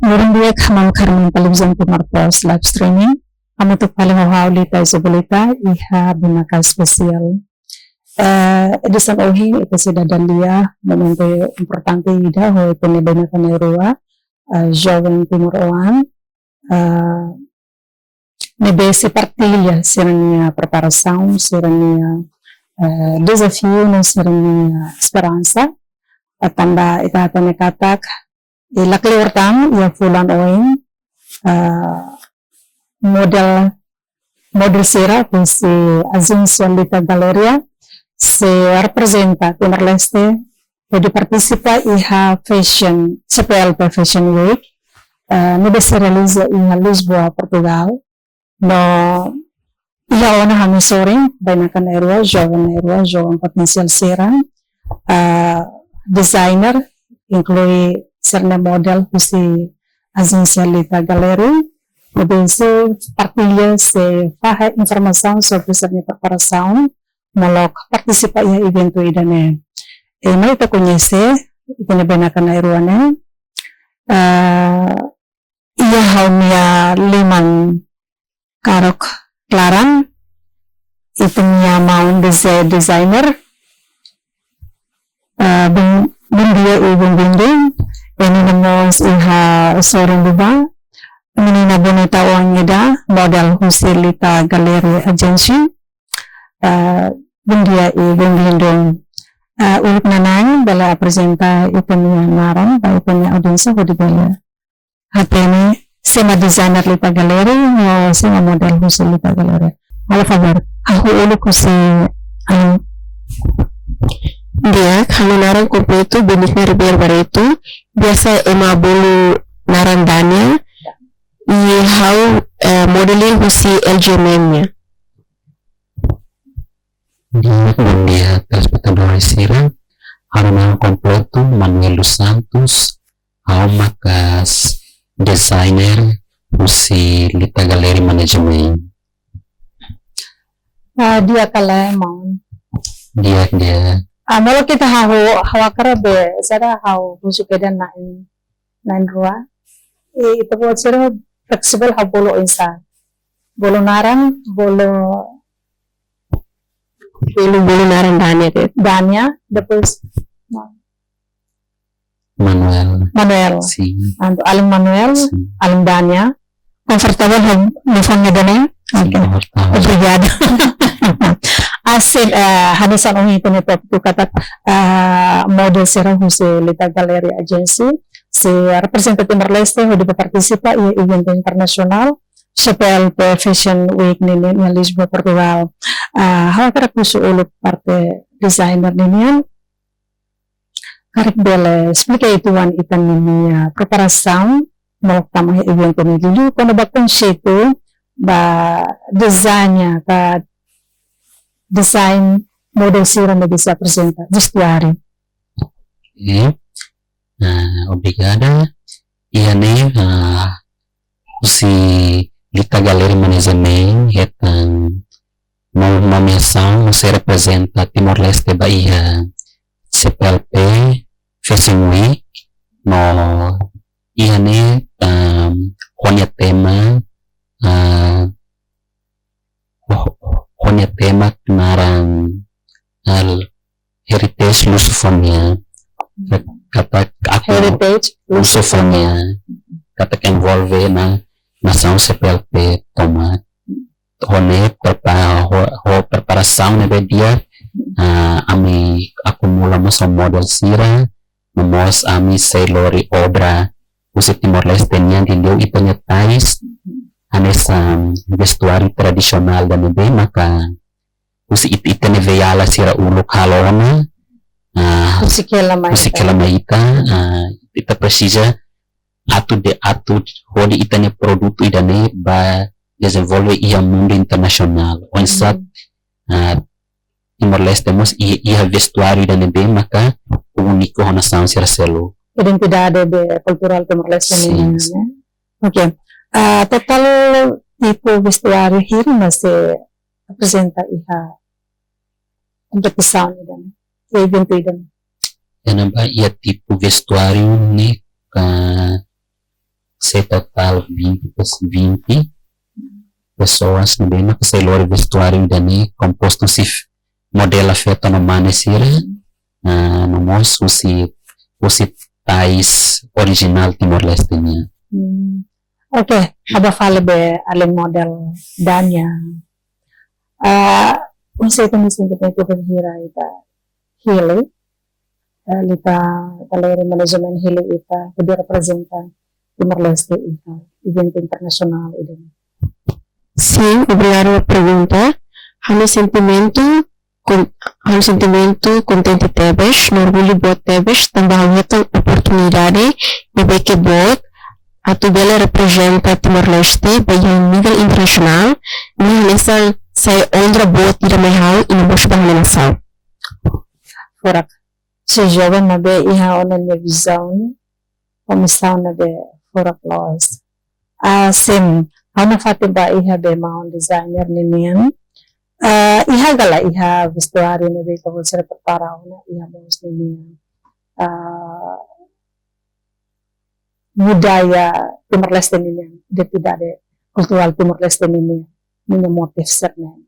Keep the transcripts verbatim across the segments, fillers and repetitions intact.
Loron di'ak, maluk haree Televizaun Timor Post live streaming. Hamutuk fali ho ha'u Lita Isabelita iha bainaka espesiál. Eh, edisaun ohin ita sei dada lia momentu importante ida ho ita-nia bainaka na'in-rua, eh, joven timoroan, eh, ne'ebé sei partilla sira-nia preparasaun, sira-nia, eh, dezafiu no sira-nia esperansa. Eh, tanba ita hatene katak, eh, lakleur tan iha fulan oin, eh, model, model sira husi ajénsia Lita Galeria sei reprezenta Timor-Leste hodi partisipa iha fashion, C P L P Fashion Week, eh, ne'ebé sei realiza iha Lisboa, Portugal. No iha ona ami sorin, bainaka na'in-rua, joven na'in-rua, joven potensiál sira, eh, designer, inklui sira-nia model husi ajénsia Lita Galeria, ne'ebé sei partilla, sei fahe informasaun sobre sira-nia preparasaun, molok partisipa iha eventu ida-ne'e. Eh, mai ita koñese ita-nia bainaka na'in-rua ne'e. Eh, iha ha'u-nia liman karuk klaran, ita-nia maun dese-, designer. Eh, bom, bom dia e bem-vindo. Ita-nia mós iha sorin Dubai. Menina bonita oan ida, model husi Lita Gallery Agency. Eh, bom dia e bem-vindo. Eh, uluk nanain, bele aprezenta ita-nia naran ba ita-nia audiénsia hodi bele hatene sé mak designer Lita Gallery, no sé mak model husi Lita Gallery. Halo favór, hahú uluk husi, anu. Di'ak, ha'u-nia naran kompletu Benigna Ribeiro Barreto, biasa ema bolu naran Dania, i ha'u, eh, modeling husi L G M M nian. Di'ak, bom dia, telespetadór sira. Ha'u-nia naran kompletu Manuel dos Santos, ha'u maka designer husi Lita Gallery Management. Ah, di'ak ka lae, maun? Di'ak, di'ak. Ah, molok ita hahú, ha'u hakarak be, sira hahú husu kedas na'in, na'in-rua. Eh, ita-boot sira fleksibel ha'u bolu oinsá. Bolu naran, bolu, bolu, bolu naran Dania de'it. Dania, depois Manuel. Manuel. Sin. Entaun, alin Manuel, sin, alin Dania. Konfortavel ho telefone ida-ne'e? Sin, oke. Konfortavel. Obrigada. Hanesan, eh, hanesan ohin ita-nia tópiku katak, eh, model sira husi Lita Gallery Agency sei reprezenta Timor-Leste hodi bá partisipa iha eventu internasionál C P L P Fashion Week ninian iha Lisboa, Portugal. Eh, ha'u hakarak husu uluk parte designer ninian, karik bele esplika uitoan ita-nia preparasaun molok tama iha eventu ne'e dulu, kona-ba konseitu ba design ka design model sira ne'ebé sei aprezenta vestuáriu. Oke. Ah, obrigada. Iha ne'e, ah, husi Lita Gallery Management hetan no-, nomeasaun no sei reprezenta Timor-Leste ba iha C P L P Fashion Week, no iha ne'e, ehm, ho nia tema, ah, ho, ho nia tema naran, ah, Heritage Lusofonia. Katak aku Heritage Lusofonia. Lusofonia. Katak envolve nasaun C P L P tomak. Ho ne'e prepa-, ho, ho preparasaun ne'ebé di'ak, ah, ami akumula mós ho model sira, no mós ami sei lori obra husi Timor-Leste nian liuliu ita-nia tais, hanesan vestuáriu tradisionál ida ne'ebé maka husi it-, ita-nia veiala sira uluk halo ona, ah, husik hela mai ita. Husik hela mai ita, ah, ita presiza atu de-, atu hodi ita-nia produtu ida-ne'e bá dezenvolve iha mundu internasionál. Oinsá, hmm, ah, Timor-Leste mós i-, iha vestuáriu ida ne'ebé maka úniku ho nasaun sira seluk. Identidade be kulturál Timor-Leste, sin, nian, ne'e? Oke. Ah, totál tipu vestuáriu hira mak sei aprezenta iha kompetisaun ida-ne'e, iha eventu ida-ne'e? Iha ne'ebá iha tipu vestuáriu ne'e ka, sei totál vinte pes-, vinte pessoas ne'ebé maka sei lori vestuáriu ida-ne'e kompostu husi modela feto no mane sira, ah, no mós husi, husi tais orijinál Timor-Leste nian. Hmm. Oke, ha'u bá fali ba alin model Dania. Ah, oinsá ita-nia sentimentu bainhira ita hili, eh, ita, ita lori manajemen hili ita hodi reprezenta Timor-Leste iha eventu internasionál ida-ne'e? Sin, obrigadu ba pergunta. Ha'u-nia sentimentu kon-, ha'u-nia sentimentu kontente tebes, no orgullu boot tebes, tanba ha'u hetan oportunidade ne'ebé ke boot atu bele reprezenta Timor-Leste ba iha nivel internasionál, no hanesan sai onra boot ida mai ha'u i no mós ba ha'u-nia nasaun. Furak, se joven maibé iha ona-nia vizaun, ho misaun ne'ebé furak loos. Ah, sin, ha'u nafatin ba iha be maun designer ninian. Ah, iha ka lae iha vestuáriu ne'ebé ita-boot sira prepara ona, iha mós ninian, ah, budaya Timor-Leste ninian, identidade kulturál Timor-Leste ninian, ninia motif sira-ne'e.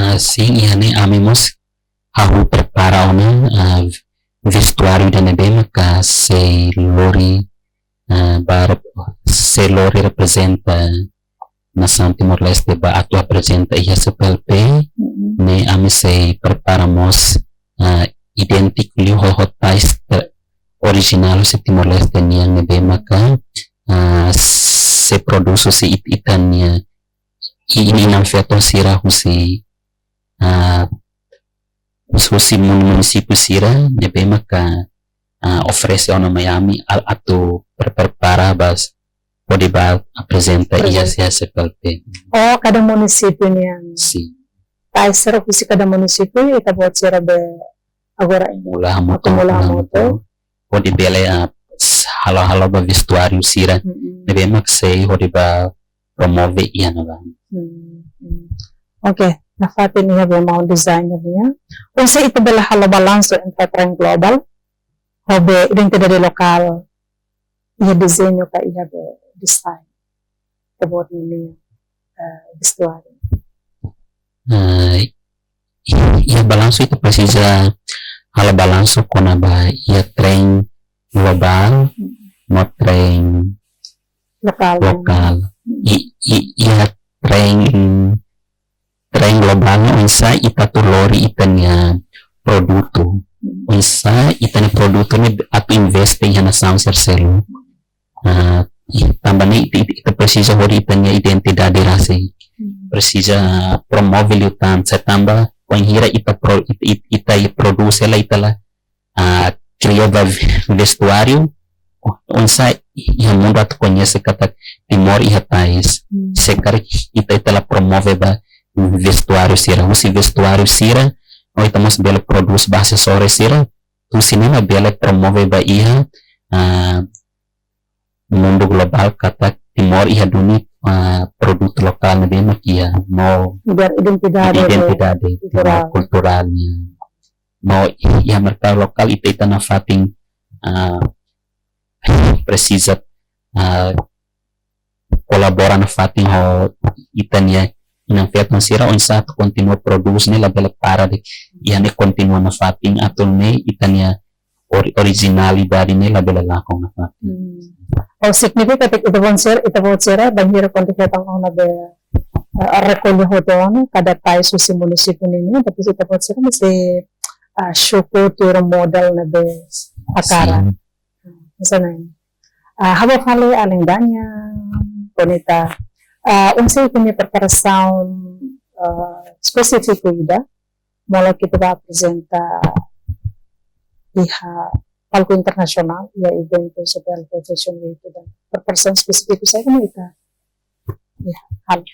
Ah, sin, iha ne'e ami mós hahú prepara ona, ah, vestuáriu ida ne'ebé maka sei lori, ah, ba rep-, sei lori reprezenta nasaun Timor-Leste ba atu aprezenta iha C P L P, Mm-mm. ne'e ami sei prepara mós, ah, idéntiku liu ho, ho tais te-, orijinál husi Timor-Leste nian ne'ebé maka, ah, sei prodús husi it-, ita-nia i-, inan-feton sira husi, ah, husi, husi mun-, munisípiu sira ne'ebé maka, ah, oferese ona mai ami a-, atu pre-, prepara ba hodi ba aprezenta iha Aprezenta. C P L P. Oh, kada munisípiu nian. Sin. Tais sira husi kada munisípiu, ita-boot sira be agora ini. Akumula hamutuk, Akumula hamutuk. hamutuk. Hodi bele, ah, s-, halo, halo ba vestuáriu sira. Mm-mm. Ne'ebé mak sei hodi ba promove iha ne'ebá. Hmm, hmm. Oke, nafatin iha be maun designer nian. Oinsá ita bele halo balansu entre trend globál ho be identidade lokál iha dezeñu ka iha be design ita-boot ninia, eh, vestuáriu. Ah, iha balansu ita presiza halo balansu kona-ba iha trend globál, Hmm. no trend Lokál. lokál. Hmm. I, i, iha trend, trend globál ne'e oinsá ita atu lori ita-nia produtu. Hmm. Oinsá ita-nia produtu ne'e atu investe iha nasaun sira seluk. Ah, i tanba ne'e ita, ita, ita presiza hodi ita-nia identidade rasik. Hmm. Presiza promove liután, se tanba wainhira ita pro-, it-, it-, ita prodús hela ita la, ah, kria ba ve-, vestuáriu, o-, oinsá iha mundu atu koñese katak Timor iha tais. Hmm. Se karik ita, ita la promove ba vestuáriu sira, husi vestuáriu sira, no ita mós bele prodús ba asesóriu sira, husi ne'e mak bele promove ba iha, ah, mundu globál katak Timor iha duni, ah, produtu lokál ne'ebé mak iha no Biar identidade identidade kulturál. Timor kulturál nian. No iha merkadu lokál ita, ita nafatin, ah, presiza, ah, kolabora nafatin ho ita-nia inan-feton sira oinsá atu kontinua prodús ne'e labele para de'it. Iha ne'e kontinua nafatin atu nune'e ita-nia ori-, orijinalidade ne'e labele lakon nafatin. Hmm. Oh, signifika katak ita-boot sira, ita-boot sira bainhira kuandu hetan ona be, eh, rekolla hotu ona kada tais husi munisípiu ninian, tapi ita-boot sira mesti, ah, suku tuir model ne'ebé hakarak. Sin. Hmm, hanesan ne'e. Ah, ha'u bá fali alin Dania, Bonita. Ah, oinsá ita-nia preparasaun, ah, espesífiku ida, molok ita bá aprezenta iha palku internasionál, iha eventu C P L P Fashion Week ida. Preparasaun espesífiku saida mak ita, ya, halo?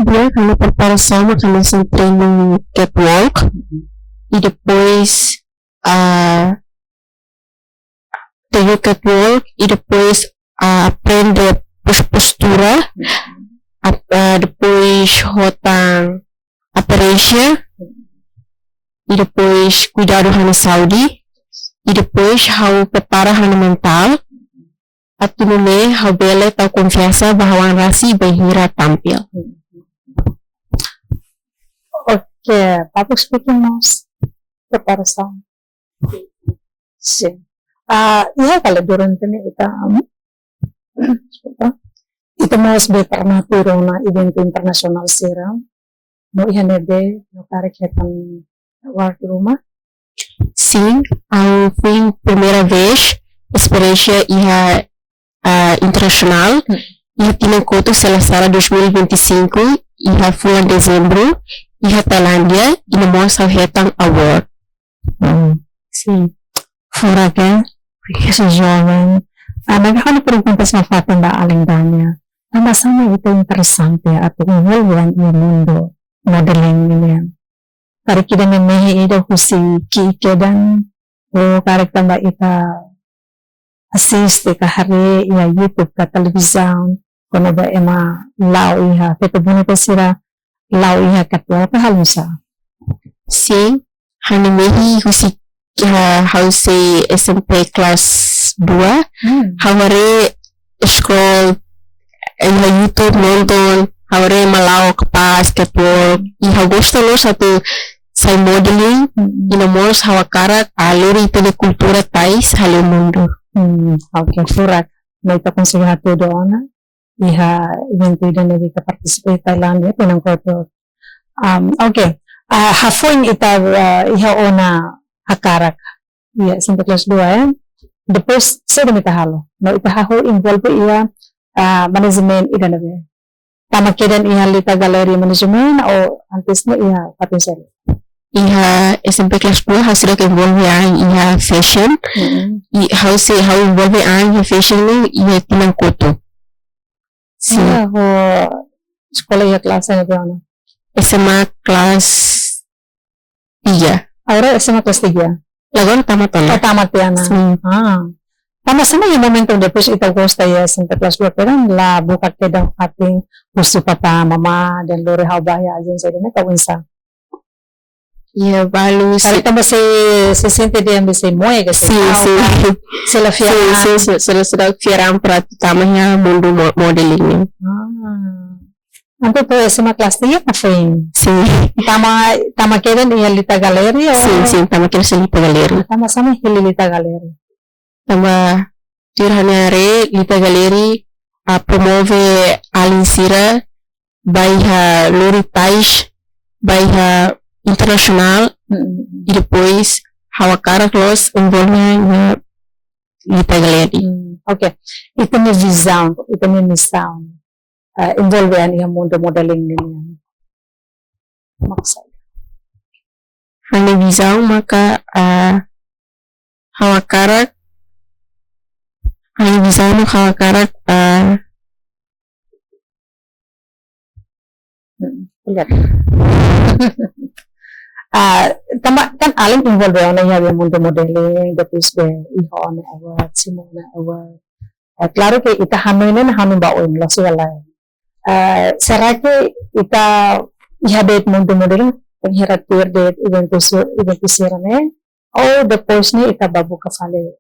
Di'ak, ha'u-nia preparasaun mak hanesan treinu catwalk. Mm-mm. I depois, ah, treinu catwalk, i depois, ah, aprende pos-, postura, Mm-mm. ap-, ah, depois hotan aparénsia, Mm-mm. i depois kuidadu ha'u-nia saúde, i depois ha'u prepara ha'u-nia mentál, atu nune'e ha'u bele tau konfiansa ba ha'u-nia an rasik bainhira tampil. Oke, public speaking mós preparasaun. Sin. Ah, iha kala durante ne'e ita, deskulpa. Ita mós be pernah tuir ona eventu internasionál sira. No iha ne'ebé, no karik hetan award ruma? Sin, ha'u foin primeira vez esperiénsia iha, ah, internasionál, iha tinan kotuk se la sala dois mil e vinte e cinco, iha fulan dezembru, iha Tailándia, i no mós ha'u hetan award. Sin. Furak, eh? Obrigada, joven. Ah, agora ha'u-nia pergunta sira fatan ba alin Dania. Tanba sá mak ita interesante atu envolve an iha mundu modeling nian? Karik ida-ne'e mehi ida husi ki'ik kedan, ou karik tanba ita asiste ka haree iha YouTube ka televizaun, kona-ba ema la'o iha, feto bonita sira la'o iha catwalk ka halo oinsá? Sin, ha'u-nia mehi husi, ah, ha'u sei S M P kelas dua, Hmm. ha'u haree scroll, eh, iha YouTube nonton, ha'u haree ema la'o kapás, catwalk, i ha'u gosta loos atu sai modeling, Hmm. i no mós ha'u hakarak, ah, lori ita-nia kultura tais hale'u mundu. Hmm, oke, furak. No ita konsege hatudu ona iha eventu ida-ne'ebé ita partisipa iha Tailándia, tinan kotuk. Um, oke. Ah, hafoin ita, ah, iha ona hakarak iha S M P kelas dua, eh. Depois, saida mak ita halo? No ita hahú envolve iha, ah, manajemen ida-ne'ebé? Tama kedan iha Lita Gallery Management ou antes ne'e iha fatin seluk? Iha S M P kelas dua ha'u seidauk envolve an iha fashion. Mm-mm. I ha'u sei, ha'u envolve an iha fashion ne'e iha tinan kotuk. Sin. Iha ho eskola iha kelas ne'ebé ona? S M A kelas tiga. Agora S M A kelas tiga. Agora tamat ona. Oh, tamat tiha ona. Sin. Ah. Tanba sá mak iha momentu depois ita gosta iha S M P kelas dua kedan la buka kedan fatin husu papá, mamá, dehan lori ha'u bá iha ajénsia ida-ne'e ka oinsá? Iha balu. Karik tanba sei, sei sente dehan be sei moe ka sei Sin, kau sin. ka, sei la fiar Sin, an. sin, sin, sei la, sei la fiar an para tama iha mundu mo-, modeling ne'e. Ah. Entaun to'o S M A kelas tiga ka foin? Sin. Tama, tama kedan iha Lita Gallery ou? Sin, sin, tama kedan iha Lita Gallery. Ah, tanba sá mak hili Lita Gallery? Tanba tuir ha'u-nia haree Lita Gallery, ah, promove alin sira ba iha lori tais, ba iha internasionál, Mm-mm. i depois ha'u hakarak loos envolve iha Lita Gallery. Hmm, oke. Ita-nia vizaun, ita-nia misaun, eh, envolve an iha mundu modeling ne'e nian? Maksud. Ha'u-nia vizaun maka, ah, ha'u hakarak, ha'u-nia vizaun ha'u hakarak, ah, Mm, lihat. Ah, tanba kan alin envolve ona iha mundu modeling, depois be iha ona award, simu ona award. Eh, klaru ke ita hanoin ne'e hanoin ba oin, loos ka lae? Eh, será ke ita iha de'it mundu modeling, bainhira tuir de'it eventu su-, eventu sira-ne'e, ou depois ne'e ita bá buka fali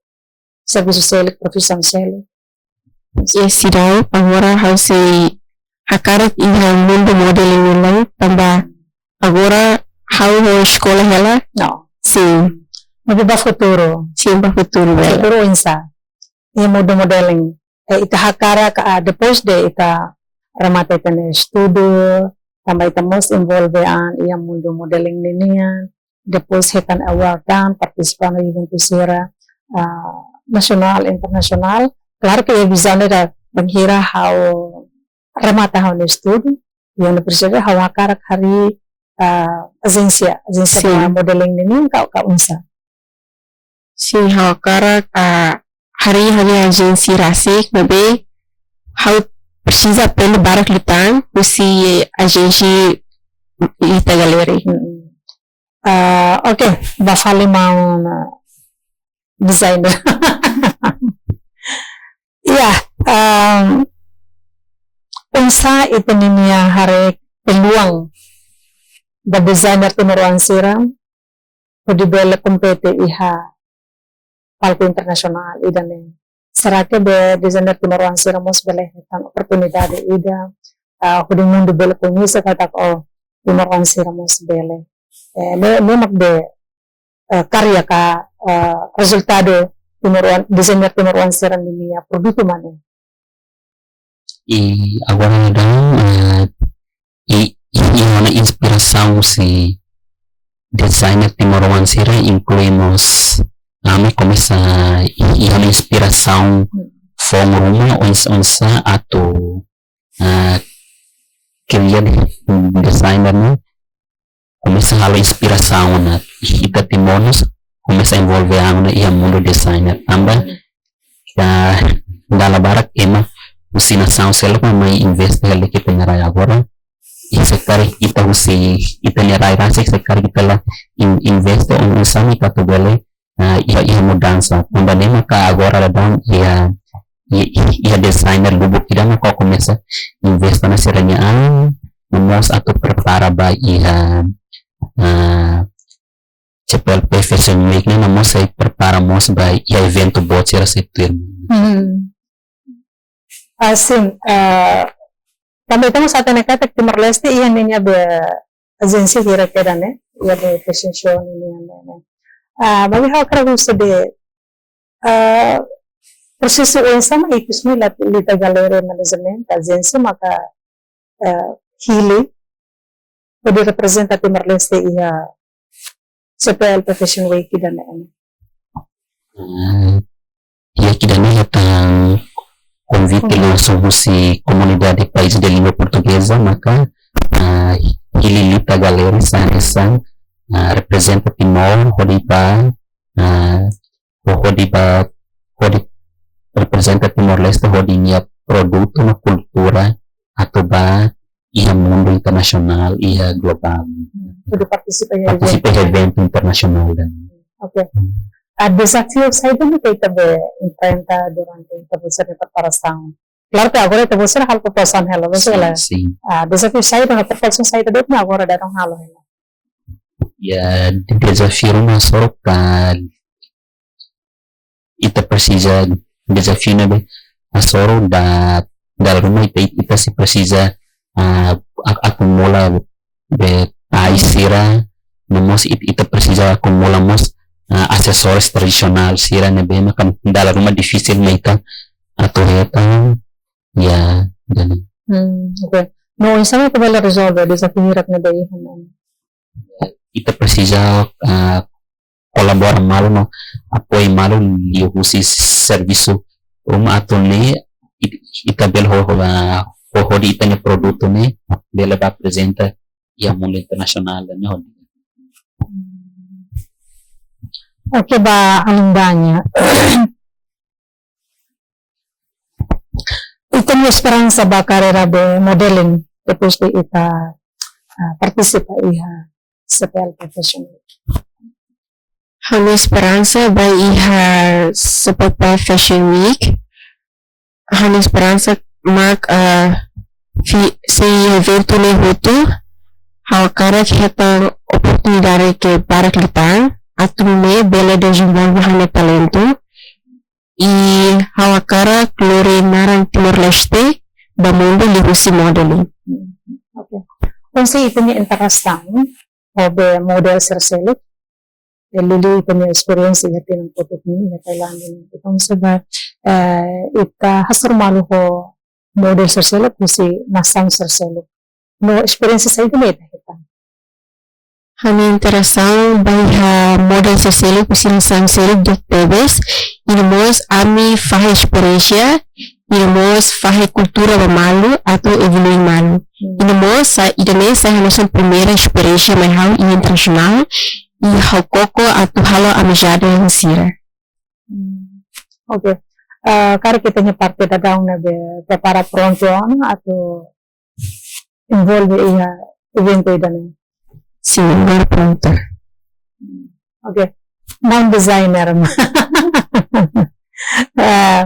servisu seluk, profisaun seluk? Iha seidauk, agora ha'u sei hakarak iha mundu modeling nian, tanba agora ha'u ho eskola hela. No. Sin. Maibé ba futuru? Sin, ba futuru hela. Futuru oinsá? Iha mundu modeling. Eh, ita hakarak, ah, depois de ita remata ita-nia estudu, tanba ita mós envolve an iha mundu modeling ne'e nian, depois hetan award tan, partisipa iha eventu sira, ah, nasionál, internasionál. Klaru ke iha vizaun ida bainhira ha'u remata ha'u-nia estudu, iha universidade ha'u hakarak harii, ah, ajénsia, ajénsia Sin. ba modeling ne'e nian ka, ka oinsá? Sin, ha'u hakarak, ah, harii ha'u-nia ajénsia rasik, maibé ha'u presiza aprende barak liután husi ajénsia Lita Gallery. Mm-mm. Ah, oke, bá fali maun, ah, designer. Iya, em, oinsá ita ninia haree peluang ba designer timoroan sira hodi bele kompete iha palku internasionál ida-ne'e? Será ke be designer timoroan sira mós bele hetan oportunidade ida, ah, hodi mundu bele koñese katak, oh, timoroan sira mós bele. Eh, ne'e, ne'e mak be, eh, karya ka, eh, rezultadu timoroan, designer timoroan sira ninia produtu mak ne'e. I agora daudaun, eh, i, i, i ha'u-nia inspirasaun husi designer timoroan sira inklui mós ami komesa i, i ha'u-nia inspirasaun foun ruma oins-, oinsá atu, eh, kria designer ne'e komesa halo inspirasaun ona ita timoroan komesa envolve an ona iha mundu designer. Tanba, ya, dala barak ema husi nasaun seluk mak mai investe hela ita-nia rai agora. I se karik ita husi ita-nia rai rasik, se karik ita la in-, investe oinsá mak ita atu bele, ah, iha, iha mudansa. Tanba ne'e maka agora daudaun iha, iha, iha designer lubuk ida maka komesa investe ona sira-nia an, no mós atu prepara ba iha, ah, C P L P Fashion Week ne'e, no mós sei prepara mós ba iha eventu boot sira sei tuir. Hmm. Ah, sin, ah, tanba ita mós hatene katak Timor-Leste iha ninia be ajénsia hira kedas ne'e, iha be fashion show nian ne'e, ne'e. Ah, maibé ha'u hakarak husu de'it, ah, prosesu oinsá mak ikus ne'e la Lita Gallery Management ajénsia maka, eh, hili hodi reprezenta Timor-Leste iha C P L P Fashion Week ida-ne'e? Ah, iha ida-ne'e hetan konvite, konvite langsung husi komunidade país de língua portugeza, maka, ah, hili Lita Gallery sai hanesan, ah, reprezenta Timor hodi ba, ah, ho-, hodi ba, hodi reprezenta Timor-Leste hodi nia produtu no kultura atu ba iha mundu internasionál, iha globál. Hmm, hodi partisipa iha, partisipa iha eventu, eventu internasionál dan. Oke. Hmm. Ah, dezafiu saida mak ita be enfrenta durante ita-boot sira-nia preparasaun? Klaru ke agora ita-boot sira halo preparasaun hela, betul? Sin, ya, sin. Ah, dezafiu saida, preparasaun saida de'it mak agora daudaun halo hela? Ya, dezafiu ruma hasoru ka ita presiza, dezafiu ne'ebé hasoru da, dala ruma ita, ita sei presiza, ah, ak-, akumula be tais sira, no mós it-, ita presiza akumula mós, ah, asesores tradisionál sira ne'ebé maka dala ruma difisil mai ita atu hetan, ya, dan. Hmm, oke. No, oinsá mak ita bele rezolve dezafiu hirak ne'ebé iha ne'e? Ita presiza, ah, kolabora malu no apoiu malu liuhusi servisu ruma atu nune'e it-, ita bele ho-, ho-, ah, ho-, hodi ita-nia produtu ne'e bele ba aprezenta iha mundu internasionál dan ne'e hodi. Oke, ba Alinda nian. Ita-nia esperansa ba karreira be modeling depois de ita, ah, partisipa iha C P L P Fashion Week? Ha'u-nia esperansa ba iha C P L P Fashion Week, ha'u-nia esperansa mak, ah, fi-, se eventu ne'e hotu, ha'u hakarak hetan oportunidade ke barak liután, atu nune'e bele dezenvolve ha'u-nia talentu, i ha'u hakarak lori naran Timor-Leste ba mundu liuhusi modeling. Hmm, oke. Oinsá ita-nia interasaun ho be model sira seluk, eh, liuliu ita-nia esperiénsia iha tinan kotuk ne'e iha Tailándia ne'e. Entaun, se ba, eh, ita hasoru malu ho model sira seluk husi nasaun sira seluk, no esperiénsia saida mak ita hetan? Ha'u-nia interasaun ba iha model sira seluk husi nasaun seluk di'ak tebes, i no mós ami fahe esperiénsia, i no mós fahe kultura ba malu atu evolui malu. Hmm. I no mós sa ida-ne'e sai hanesan primeira esperiénsia mai ha'u iha internasionál, i ha'u koko atu halo amizade ho sira. Hmm. Oke. Eh, karik ita-nia parte daudaun ne'ebé prepara prontu ona atu envolve iha eventu ida-ne'e? Sin, agora prontu. Hmm. Oke. Maun designer. Eh,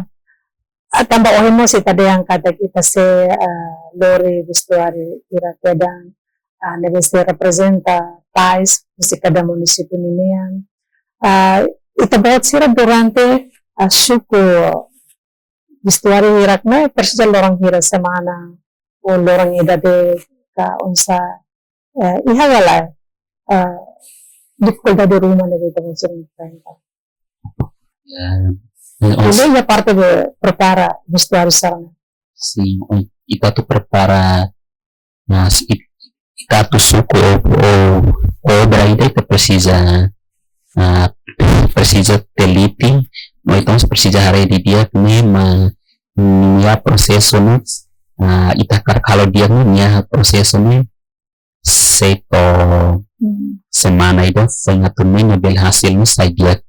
tanba ohin mós ita dehan katak ita sei, eh, lori vestuáriu hirak kedas, eh, ne'ebé sei reprezenta tais husi kada munisípiu ninian. Eh, ita-boot sira durante, eh, suku vestuáriu hirak ne'e presiza loron hira semana, ou loron ida de'it ka oinsá, eh, iha ka lae, eh, difikuldade ruma ne'ebé ita-boot sira enfrenta? Ya, eh, jadi os- iha parte de prepara vestuáriu sira-ne'e. Sin, oi, ita atu prepara, mas it-, ita atu suku o, o, obra ida ita presiza, ah, presiza teliti, no ita mós presiza haree didi'ak ne'e mak nia prosesu ne'e, ah, ita hakarak halo di'ak ne'e nia prosesu ne'e sei to'o Hmm. semana ida foin atu ne'e bele hasil ne'e sai di'ak.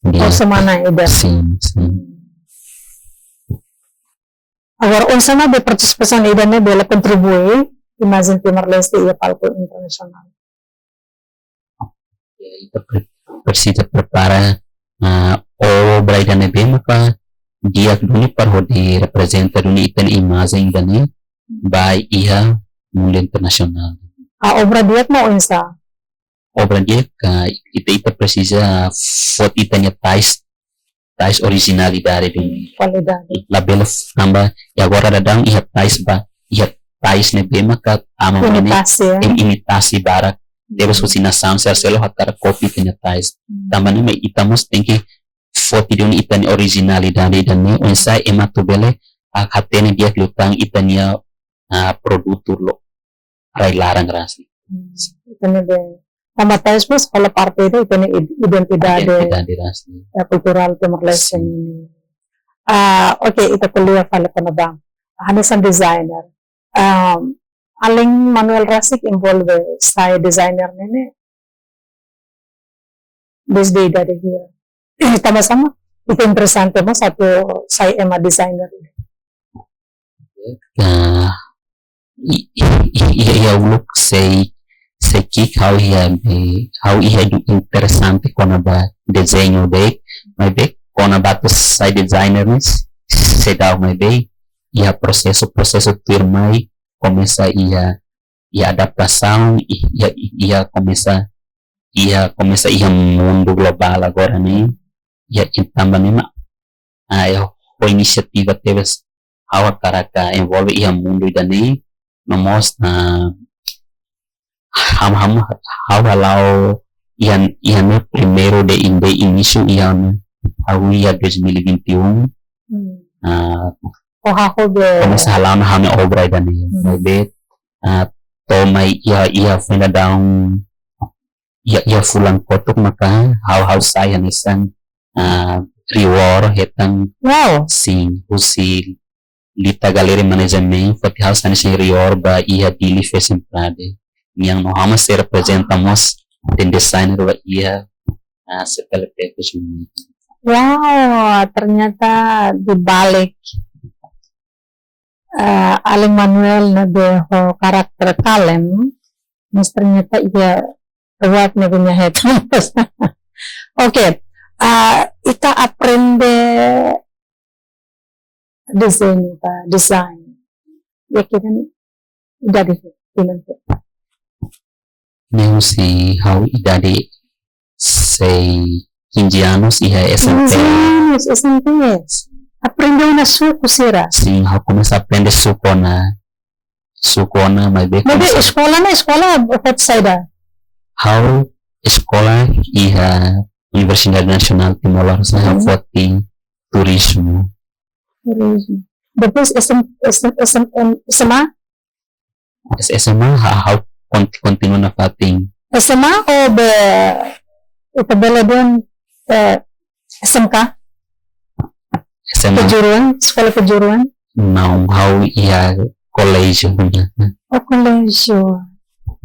Oh, Di'ak. semana ida. Sin, sin. Hmm. Agora, oinsá mak be partisipasaun ida-ne'e bele kontribui imajen Timor-Leste iha palku internasionál? Ya, ita pre-, presiza prepara, ah, obra ida ne'ebé maka di'ak duni para hodi reprezenta duni ita-nia imajen ida-ne'e ba iha mundu internasionál. Ah, obra di'ak mak oinsá? Obra di'ak, ah, ita, ita presiza foti ita-nia tais, tais orijinalidade duni. Kualidade. Labele f-, tanba, i agora daudaun iha tais ba, iha tais ne'ebé maka tama mane Imitasi, ya. im-, imitasi barak. Tebes husi nasaun sira seluk hakarak kopia ita-nia tais. Hmm. Tanba ne'e mak ita mós tenke foti duni ita-nia orijinalidade ida-ne'e, oinsá ema atu bele, ah, hatene di'ak liután ita-nia, ah, produtu lo rai laran rasik. Hmm. Ita-nia be, tanba tais mós hola parte ida ita-nia id-, identidade, Identidade rasik. eh, kulturál Timor-Leste Sin. nian. Ah, oke, ita ko'alia fali kona-ba hanesan designer. Ah, alin Manuel rasik envolve sai designer ne'e ne'e dezde idade hira? Tanba sá mak ita interesante mós atu sai ema designer? Ah, i, i, i, i, iha uluk sei, sei ki'ik ha'u iha be, ha'u iha du interesante kona-ba dezeñu de'it, maibé kona-ba atu sai designer ne'e seidauk, maibé iha prosesu, prosesu tuirmai komesa iha, iha adaptasaun, i-, iha, iha komesa, iha komesa iha mundu globál agora ne'e, iha, i tanba ne'e mak, ah, iha ho inisiativa tebes ha'u hakarak envolve iha mundu ida-ne'e, no mós, ah, ham, ham, ha'u hala'o iha, iha ne'e primeiru de inde inísiu iha ne'e, ha'u iha dois mil e vinte e um, Hmm. ah, Oh, ha'u be. komesa hala'o ona ha'u-nia obra ida-ne'e. Hmm. Maibé, ah, to'o mai iha, iha foin daudaun, iha, iha fulan kotuk maka ha'u, ha'u sai hanesan, ah, reviewer hetan Wow. sin husi Lita Gallery Management, foti ha'u sai hanesan reviewer ba iha Dili Fashion Parade. Nian no ha'u mós sei reprezenta mós ita-nia designer ba iha, ah, C P L P Fashion Week. Wow, ternyata di balik, eh, alin Manuel ne'ebé ho karakter kalem, mas ternyata iha ruak ne'ebé nia hetan. Oke, ah, ita aprende dezeñu ka design. Ya, kita ni idade tinan ke? Ne'e husi ha'u idade sei, quinze anos iha S M P. Quinze anos, S M P. Aprende ona suku sira? Sin, ha'u komesa aprende suku ona, suku ona, maibé Maibé komesa eskola ne'e, eskola buat saida? Ha'u eskola iha Universidade Nasionál Timor-Leste, ha'u Hmm. foti turizmu. Turizmu. Depois S M, S M, S M, S M A? S-, S M A ha-, ha'u kont-, kontinua nafatin. S M A ou be, ita bele dehan, eh, S M K? S M A. Kejuruan, sekolah kejuruan? Não, ha'u iha koléjiu. Oh, koléjiu.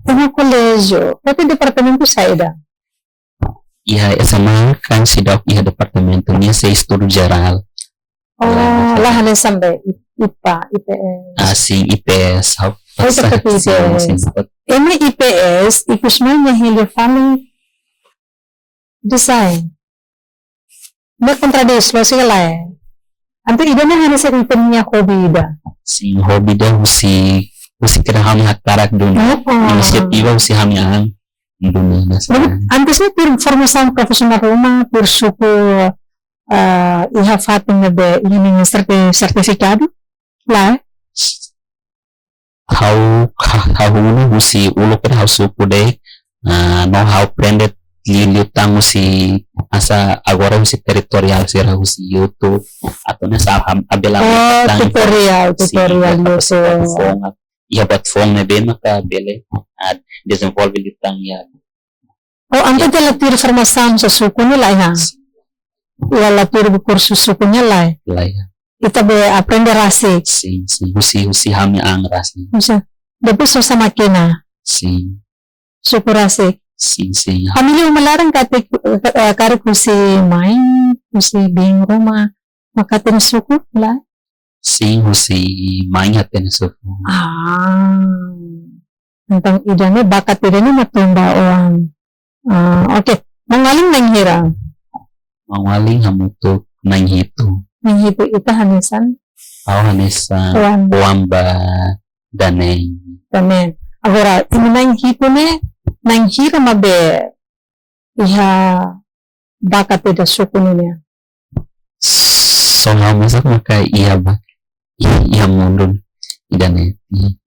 Iha koléjiu. Berarti departamentu saida? Iha S M A kan seidauk iha departamentu, nia sei estudu jerál. Oh, Lae, lae hanesan be, I-, IPA, IPS. Ah, sin, IPS. Ha'u Oh, ita foti sin, IPS. sin, foti. Ema IPS, ikus mai nia hili fali design. Ne'e kontradís, lójika lae. Entaun ida-ne'e hanesan ita-nia hobi ida. Sin, hobi ida husi, husi kira ha'u-nia hakarak duni. Oh. Inisiativa husi ha'u-nia an duni, nah, Jadi, sin. antes ne'e tuir formasaun profisionál ruma, tuir suku ah, iha fatin ne'ebé iha ninia serti-, sertifikadu? Lae? Ha'u, ha-, ha'u hanoin husi uluk ha'u suku de'it, ah, no ha'u aprende liu-liu tan husi, hanesan agora husi tutorial sira husi YouTube, atu nune'e sa ham abela Oh, tan tutorial, sin, tutorial iha YouTube. Buat foun, iha buat foun ne'ebé maka bele, ah, dezenvolve liután iha. Oh, entaun ita la tuir formasaun husi suku ne'e lae, ha? Sin. Ita la tuir kursu suku ne'e lae? Lae. Ita be aprende rasik. Sin, sin. Husi, husi ha'u-nia an rasik. Husi. Depois husi mákina. Sin. Suku rasik. Sin, sin. Família uma laran karik, eh, karik husi mãe, husi biin ruma, mak hatene suku, lae? Sin, husi mãe hatene suku. Ah. Entaun ida-ne'e bakat ida-ne'e mak tun ba oan. Ah, oke. Maun-alin na'in hira? Maun-alin hamutuk na'in hitu. Na'in hitu, ita hanesan? Ha'u hanesan oan. Oan ba da'neen. Da'neen. Agora, imi na'in hitu ne'e, na'in hira mak be iha bakat ida suku ne'e nian? Só ha'u mesak maka iha ba, iha mundu ida-ne'e.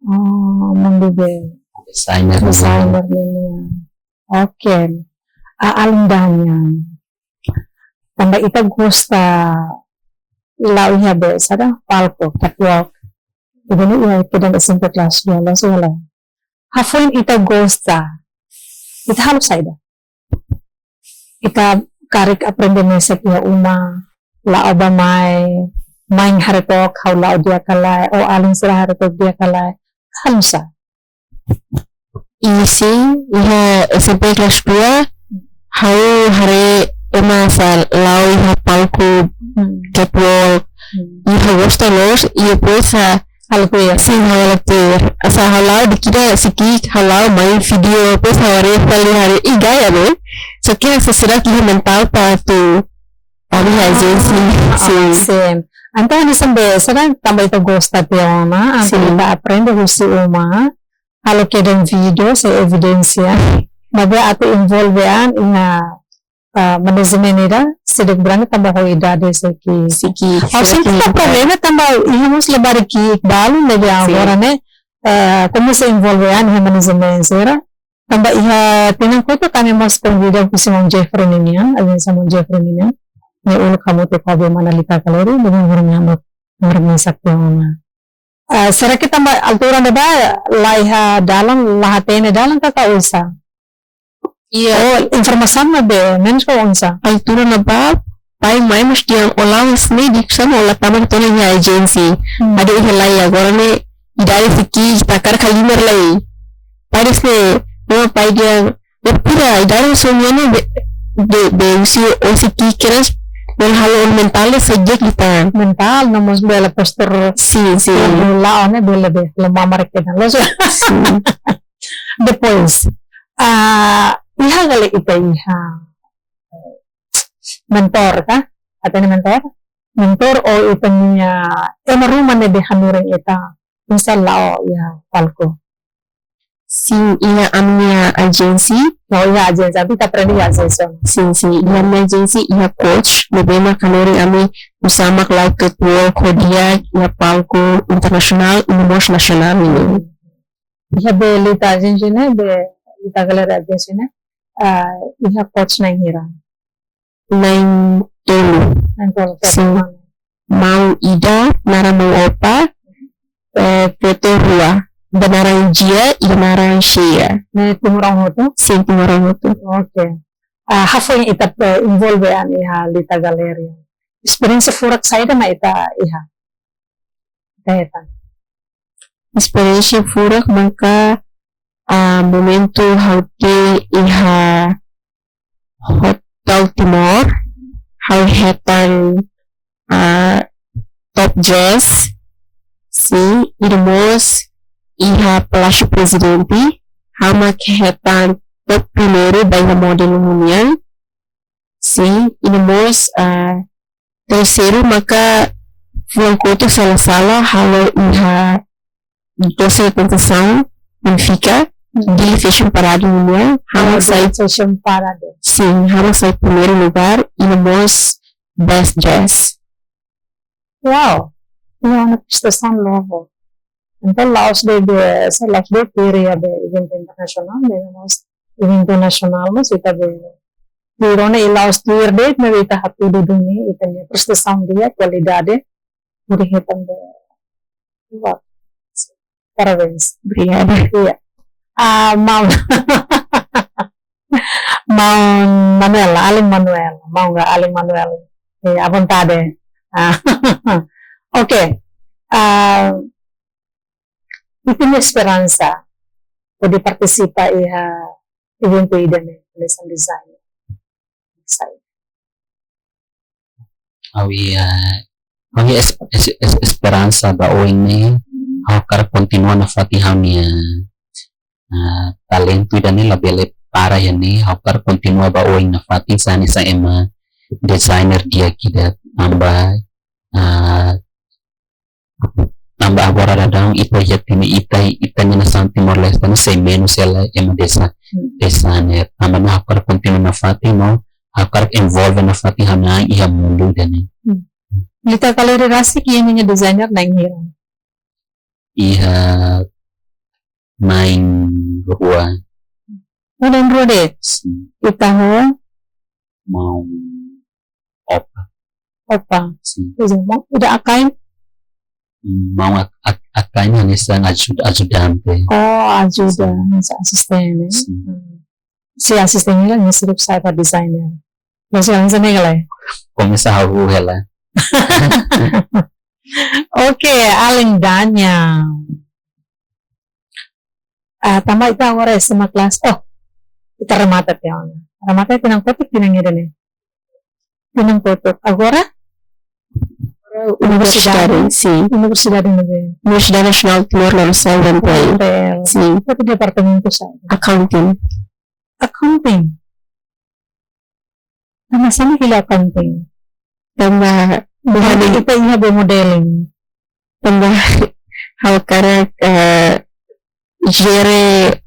Oh, mundu be. Desainer. Desainer ne'e nian. Oke. Ah, alin Daniel. Tanba ita gosta la'o iha be, saida, palku, catwalk. Ida-ne'e iha kedan S M P kelas dua, loos ka lae? Hafoin ita gosta, ita halo saida? Ita karik aprende mesak iha uma, la'o bá-mai, mãe haree took ha'u la'o di'ak ka lae, ou alin sira haree took di'ak ka lae, halo sá? Isin, iha S M P kelas dua, ha'u haree ema sá la'o iha palku, hmm, catwalk, hmm, i ha'u gosta loos, i depois ha'u halo tuir. Sin, ha'u halo tuir. Hanesan ha'u la'o di'ak ida, sei ki'ik ha'u la'o mai vídeo, depois ha'u haree fali, haree, ih, gaya, ne'e? Só ke hanesan seidauk iha mentál para atu, para iha ajensi, ah, sin, sin. Entaun hanesan be, seidauk tanba ita gosta tiha ona, entaun, sin, ita aprende husi uma, halo kedan vídeo, sei evidénsia, maibé atu envolve an iha, ah, manajemen ida, seidauk berani tanba ho idade sei ki'ik. Sei ki'ik, ha'u sente, sin, problema tanba iha mós labarik ki'ik balun ne'ebé, sin, agora ne'e, ah, komesa envolve an iha manajemen sira. Tanba iha tinan kotuk ami mós konvida husi maun Jeffrey ninian, ajensi maun Jeffrey ninian. Ne'e uluk hamutuk ho be mana Lita Gallery, depois baru ami hamutuk, baru mesak tiha ona. Ah, será ke tanba altura ne'ebá la iha dalan, la hatene dalan ka oinsá? Iya. Oh, informasaun ne'ebé, menus ka oinsá? Altura ne'ebá, pai mai mós dehan ó la'o hanesan ne'e de'it, hanesan ó la tama tiha ona iha ajensi. Hmm. Ha'u dehan lae, agora ne'e idade sei ki'ik, ita hakarak halimar lai. Pai dehan ne'e, no pai dehan, ya pura, idade só nian ne'e be, be, be, husi ó sei ki'ik kedas, bele halo ó-nia mentál dehan sai di'ak liután. Mentál, no mós bele postur. Sin, sin. La'o ne'e bele be, la'o mamar kedan. Loos. Sin. Depois, ah, iha ka lae ita iha mentor ka? Hatene mentor? Mentor ou ita-nia ema ruma ne'ebé hanorin ita, oinsá la'o iha palku? Sin, iha ami-nia ajensi. Oh, iha ajensi, ita aprende iha ajensi. Sin, sin, iha ami-nia ajensi, iha coach, ne'ebé mak hanorin ami oinsá mak la'o catwalk ho di'ak iha palku internasionál, no mós nasionál nian. Hmm. Iha be Lita ajensi ne'e, be Lita Gallery ajensi ne'e, ah, iha coach na'in hira? Na'in tolu. Na'in tolu, sin. Maun ida, naran maun Opa, eh, feto rua. Ida naran Jia, ida naran Shea. Ne'e timoroan hotu? Sin, timoroan hotu. Oke. Ah, hafoin ita, eh, envolve an iha Lita Gallery, esperiénsia furak saida mak ita iha? Ita hetan. Esperiénsia furak maka, ah, momentu ha'u dehan iha Hotel Timor, ha'u hetan, ah, top dez, sin, i depois iha Palásiu Prezidente, ha'u mak hetan top primeiru ba iha modelu nian, sin, i depois, ah, terseiru maka fulan kotuk se la sala halo iha doze de tentação, Benfica, hmm, Dili Fashion Parade nian, ha'u mak, oh, sai, Dili Fashion Parade. Sin, ha'u mak sai primeiru lugár, i no mós best dress. Wow, iha ona prestasaun loos. Entaun la'ós de'it, se la'ós de'it tuir iha be eventu internasionál, de'it mós eventu nasionál mós ita be tuir ona, i la'ós tuir de'it, maibé ita hatudu duni ita-nia prestasaun di'ak, kualidade, hodi hetan be. Wow. Parabéns. Obrigada. Iya. Ah, maun. Maun Manuel, alin Manuel, maun ka alin Manuel. Eh, à vontade. Ah, oke. Ah, ita-nia esperansa hodi partisipa iha eventu ida-ne'e, hanesan designer. Sai. Ha'u iha, ha'u iha es-, es-, es-, esperansa ba oin ne'e, ha'u hakarak kontinua nafatin ha'u-nia, ah, talentu ida-ne'e labele para iha ne'e, ha'u hakarak kontinua ba oin nafatin, sai hanesan ema designer di'ak ida tanba, ah, tanba agora daudaun ita iha ita-nia, ita, ita-nia nasaun Timor-Leste ne'e sei menus hela ema desa-, Hmm. designer. Tanba ne'e ha'u hakarak kontinua nafatin no ha'u hakarak envolve nafatin ha'u-nia an iha mundu ida-ne'e. Hmm. Ita kala ida rasik iha ninia designer na'in hira? Iha na'in rua. Oh, na'in rua de'it? Sin. Ita ho? Maun Opa. Opa. Sin. Pois é, maun, ida akan? Hmm, maun Ak-, Ak-, Akan hanesan ajud-, ajudante. Oh, ajuda, Sin. hanesan asistente. Sin. Hmm. Se asistente la, nia seidauk sai ba designer. Mas ya, hanesan ne'e ka lae? Komesa hahú hela. Oke, alin Dania. Ah, tanba ita agora S M A kelas. Oh, ita remata tiha ona. Remata tinan kotuk, tinan ida-ne'e? Tinan kotuk. Agora? Universidade, sin. Universidade ne'ebé? Universidade Nasionál Timor-Leste, U N T L. U N T L. Sin. Ita departamentu saida? Accounting. Accounting. Tanba sá mak hili accounting? Tanba, bukan, ita iha be modeling. Tanba ha'u hakarak, eh, jere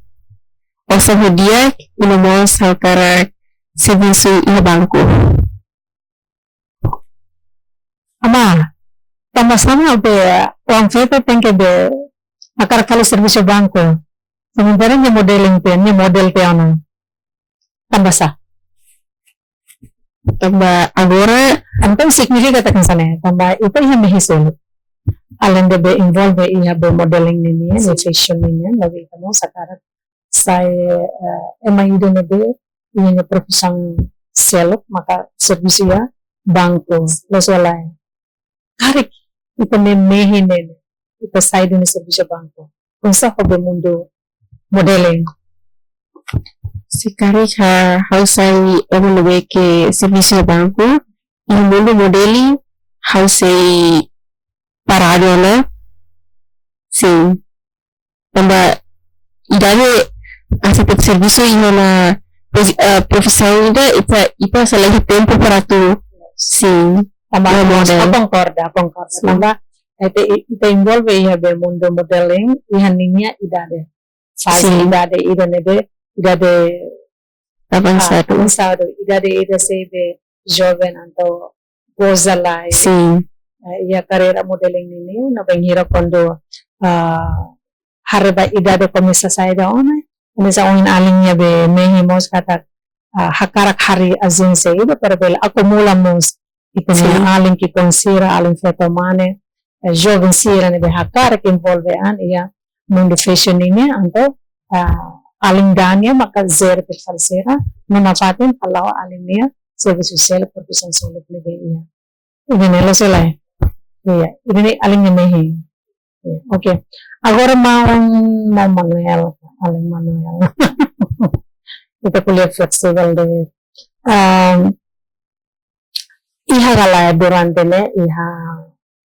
osan ho di'ak, i no mós ha'u hakarak servisu iha banku. Ama, tanba sá mak be oan feto tenke be hakarak halo servisu banku? Sementara nia modeling tiha, nia model tiha ona. Tanba sá? Tanba agora. Entaun signifika katak hanesan ne'e, tanba ita iha mehi seluk. Alende be envolve iha be modeling ninian, Sin. fashion ninian, maibé ita mós hakarak sai, eh, ema ida ne'ebé iha nia profisaun seluk, maka servisu iha banku, loos ka lae? Karik ita-nia mehi ne'e, ita sai duni servisu banku, oinsá ho be mundu modeling? Se karik ha-, ha'u sai ema ne'ebé ke servisu banku, iha mundu modeling ha'u sei paradu ona. Sin. Tanba idade aseita servisu iha ona profi-, eh, profisaun ida, ita, ita sei la iha tempu para atu. Sin. Tanba Iha model. Ha'u konkorda, ha'u konkorda. Sin. Tanba ita, ita envolve iha be mundu modeling, iha ninia idade. Faze Sin. idade ida ne'ebé, idade Avansadu. ah, avansadu, idade ida sei be joven entaun goza lai. Sin. Eh, iha karreira modeling ninian, no bainhira kuandu, ah, haree ba idade komesa saida ona, komesa ohin alin nia be mehi mós katak, ah, hakarak harii ajénsia ida para bele akumula mós ita-nia Sin. alin ki'ikoan sira, alin feto mane, eh, joven sira ne'ebé hakarak envolve an iha mundu fashion ninian, entaun, ah, alin Dania maka jere perfil sira, no nafatin hala'o alin nia servisu seluk, profisaun seluk ne'ebé iha. Ida-ne'e loos ka lae? Iya, ida-ne'e alin nia mehi. Iya, oke. Agora maun, maun Manuel, alin Manuel. Ita ko'alia fleksibel de'it. Ehm, iha ka lae durante ne'e, iha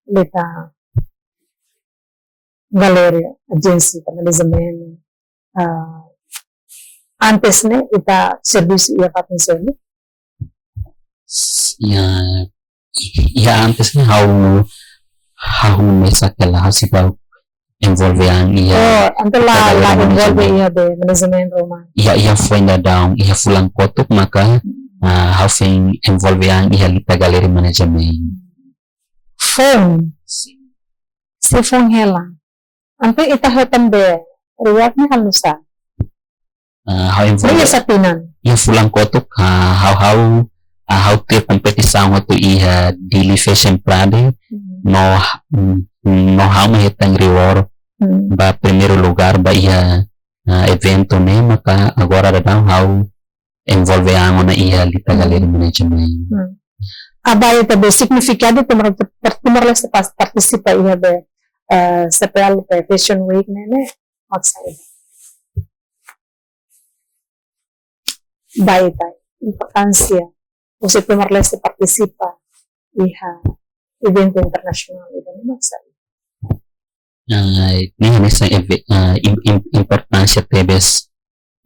ita-nia karreira ajénsia ita-nia manajemen, ah, antes ne'e ita servisu iha fatin seluk? S-, iha, iha antes ne'e ha'u, ha'u mesak hela, ha'u seidauk envolve an iha Oh, entaun la, ita la karreira envolve manajemen. iha be manajemen ruma. Iha, iha foin daudaun, iha fulan kotuk maka Ah, ha'u foin envolve an iha Lita Gallery Management. Foun. Sin. Se foun hela. Entaun ita hetan be reward ne'e halo nu'usá? Ah, ha'u envolve. Iha sá tinan? Iha fulan kotuk, ah, ha'u, ha'u, ah, ha'u tuir kompetisaun hotu iha Dili Fashion Parade, Hmm. no, mm, no ha'u mak hetan reward Hmm. ba primeiru lugár ba iha, ah, eventu ne'e, maka agora daudaun ha'u envolve an ona iha Lita Hmm. Gallery Management. Hmm. Ba ita be signifikadu Timor, Timor-Leste pas partisipa iha be, eh, C P L be Fashion Week ne'e, ne'e, maksudnya. Ba ita, importánsia husi Timor-Leste partisipa iha eventu internasionál ida-ne'e, maksudnya. Ah, ne'e hanesan eve-, ah, im-, im-, importánsia tebes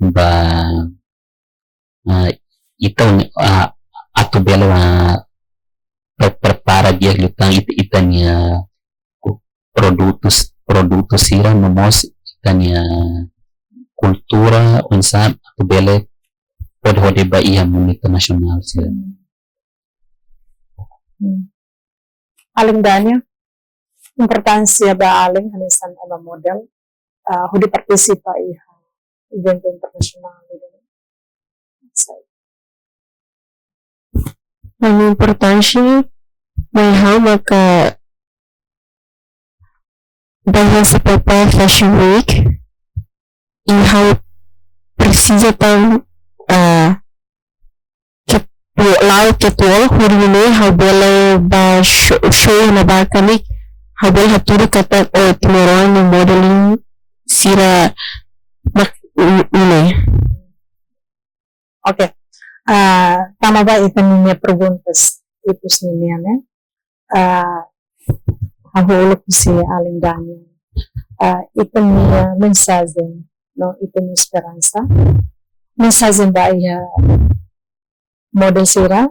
ba, ah, ita, ah, atu bele, ah, pre-, prepara di'ak liután ita, ita-nia produtus, produtu sira no mós ita-nia kultura oinsá atu bele hodi, hodi ba iha mundu internasionál sira. Hmm. Alin Dania, importánsia ba alin hanesan ema model, ah, hodi partisipa iha eventu internasionál ida-ne'e. Nia importánsia ba ha'u maka ba iha C P P Fashion Week i ha'u presiza tan, ah, ke-, la'o ketual hodi nune'e ha'u bele ba show, show iha barak ne'e, ha'u bele hatudu katak, oh, timoroan nia modeling sira mak, mm, ne'e. Oke. Ah, tama ba ita-nia perguntas ikus ninian, eh. Ah, ha'u uluk husi alin Dania. Ah, ita-nia mensajen no ita-nia esperansa. Mensajen ba iha model sira,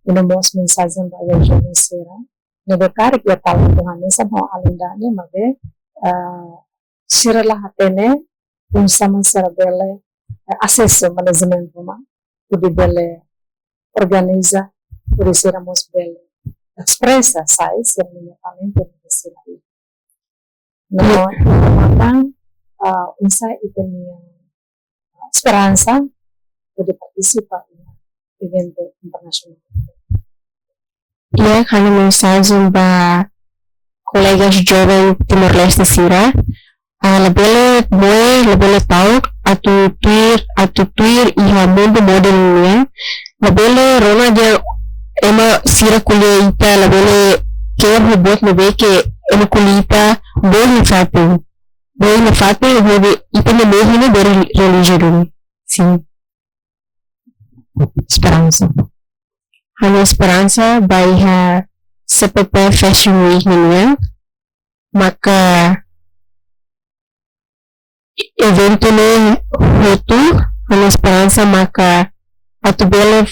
i no mós mensajen ba iha joven sira ne'ebé karik iha talentu hanesan ho alin Dania, maibé, ah, sira la hatene oinsá mak sira bele, eh, asesu manajemen ruma, hodi bele organiza, hodi sira mós bele espresa sai sira-nia talentu ne'ebé sira iha. No, Ya. Ita matan, ah, oinsá ita-nia esperansa hodi partisipa iha eventu internasionál. Iha ha'u-nia mensajen ba kolegas joven Timor-Leste sira, ah, labele moe, labele ta'uk atu tuir, atu tuir iha mundu modeling nian, labele rona dehan ema sira ko'alia ita, labele ke'e ho buat ne'ebé ke ema ko'alia ita, boot nafatin. Boot nafatin, hodi ita-nia mehi ne'e bele realiza duni. Sin. Esperansa. Ha'u-nia esperansa ba iha C P P Fashion Week nian, maka eventu ne'e hotu, ha'u-nia esperansa maka atu bele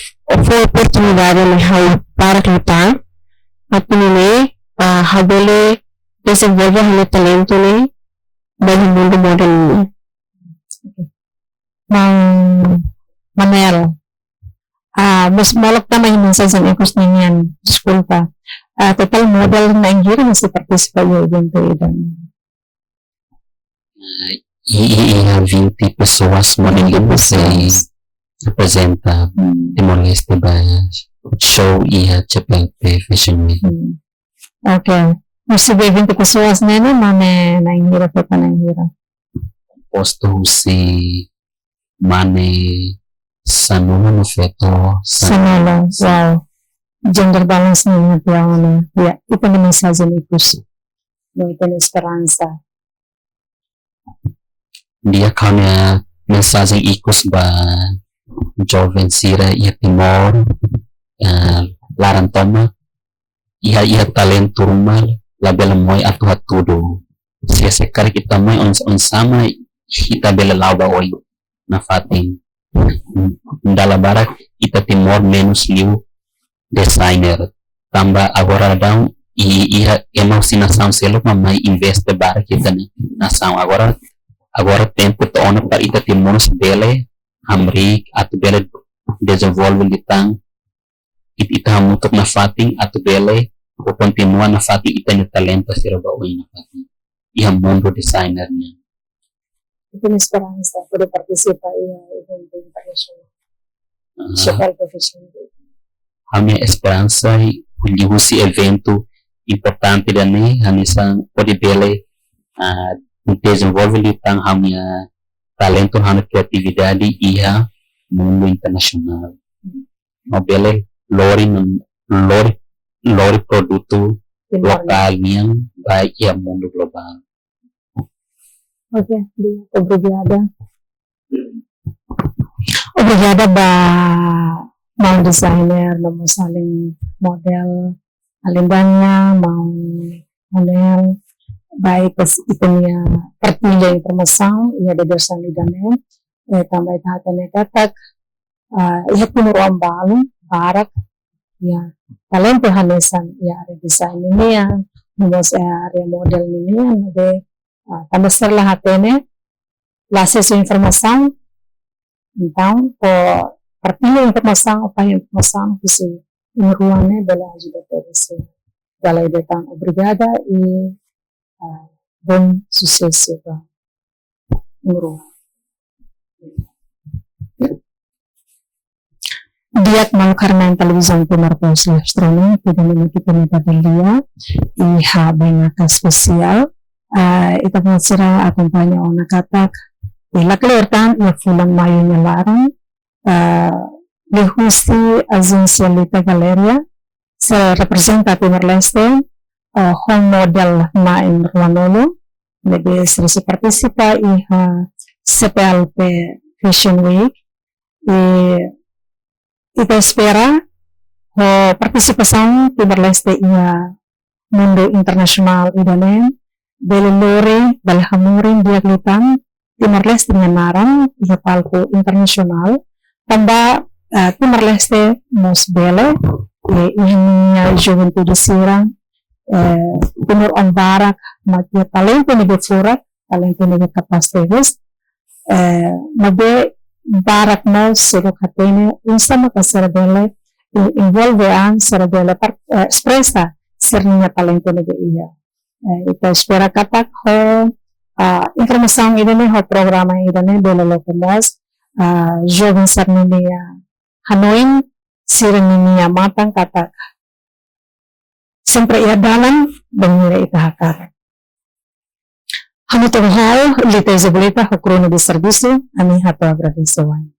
fó oportunidade mai ha'u barak liután, atu nune'e, ah, ha'u bele dezenvolve ha'u-nia talentu ne'e ba iha mundu modeling nian. Maun Manuel. Ah, mós molok tama iha mensajen ikus ninian, deskulpa. Ah, totál model na'in hira mak sei partisipa iha eventu ida-ne'e? Ah, i, i, iha vinte pessoas, model Vinte vinte pessoas. Sei aprezenta Hmm. Timor-Leste ba show iha C P L P Fashion Week. Hmm. Oke. Husi be vinte pessoas ne'e, mane na'in hira, feto na'in hira? Kompostu husi mane sanulu no feto sanulu. Sanulu, wow. Gender balance ne'e, ya, ya, ita-nia mensajen ikus. No ita-nia esperansa. Di'ak, ha'u-nia mensajen ikus ba joven sira iha Timor, eh, laran tomak, iha, iha talentu ruma, labele moe atu hatudu. Se, se karik ita moe oin-, oinsá mak ita bele la'o ba oin nafatin. Dala barak ita Timor menus liu designer. Tanba agora daudaun i-, iha ema husi nasaun seluk mak mai investe barak iha ita-nia nasaun. Agora, agora tempu to'o ona para ita Timor mós bele hamriik atu bele dezenvolve liután, it-, ita hamutuk nafatin atu bele ho kontinua nafatin ita-nia talentu sira ba oin nafatin iha mundu designer nian. Ita-nia esperansa hodi partisipa iha eventu internasionál. Ah. Chapelle Professional. Ha'u-nia esperansa liuhusi eventu importante ida-ne'e, hanesan hodi bele, ah, dezenvolve liután ha'u-nia talentu, ha'u-nia kriatividade iha mundu internasionál. Ha'u bele lori nan-, lori, lori produtu Timor lokál nian ba iha mundu globál. Oke, di'ak, obrigada. Obrigada ba maun designer, no mós alin model, alin dehan maun Manuel, ba ita-nia partilla informasaun iha dadeer-saan ida-ne'e, eh, tanba ita hatene katak, ah, iha timoroan balu barak, ya, talentu hanesan iha área design nian, no mós iha área model nian, ne'ebé, ah, tanba sira la hatene, la asesu informasaun, entaun, ho partilla informasaun, ho fahe informasaun husi imi rua ne'e bele ajuda tebes. Dala ida tan obrigada i, ah, bom susesu ba imi rua. Di'ak, maluk haree-na'in Televizaun Timor Post live streaming, tuir imi-nia komunidade lia, iha bainaka espesiál, ah, ita-boot sira akompaña ona katak, iha kleur tan, iha fulan Maiu nia laran, ah, liuhusi ajénsia Lita Galeria, sei reprezenta Timor-Leste, ah, ho model na'in ruanulu, ne'ebé sira sei partisipa iha C P L P Fashion Week, i ita espera ho partisipasaun Timor-Leste iha mundu internasionál ida-ne'e, bele lori, bele hamorin di'ak liután Timor-Leste nia naran iha palku internasionál, tanba, eh, Timor-Leste mós bele, eh, iha ninia juventude sira, eh, timoroan barak mak iha talentu ne'ebé furak, talentu ne'ebé kapás tebes, eh, maibé barak mós seidauk hatene oinsá maka sira bele, eh, envolve an, sira bele par-, eh, espresa sira-nia talentu ne'ebé iha. Eh, ita espera katak ho, ah, informasaun ida-ne'e, ho programa ida-ne'e bele loke mós, ah, joven sira-nia hanoin, sira-nia matan katak sempre iha dalan, bainhira ita hakarak. Hamutuk ho ha'u, Lita Isabelita, ho kru ne'ebé servisu, ami hato'o agradese wa'in.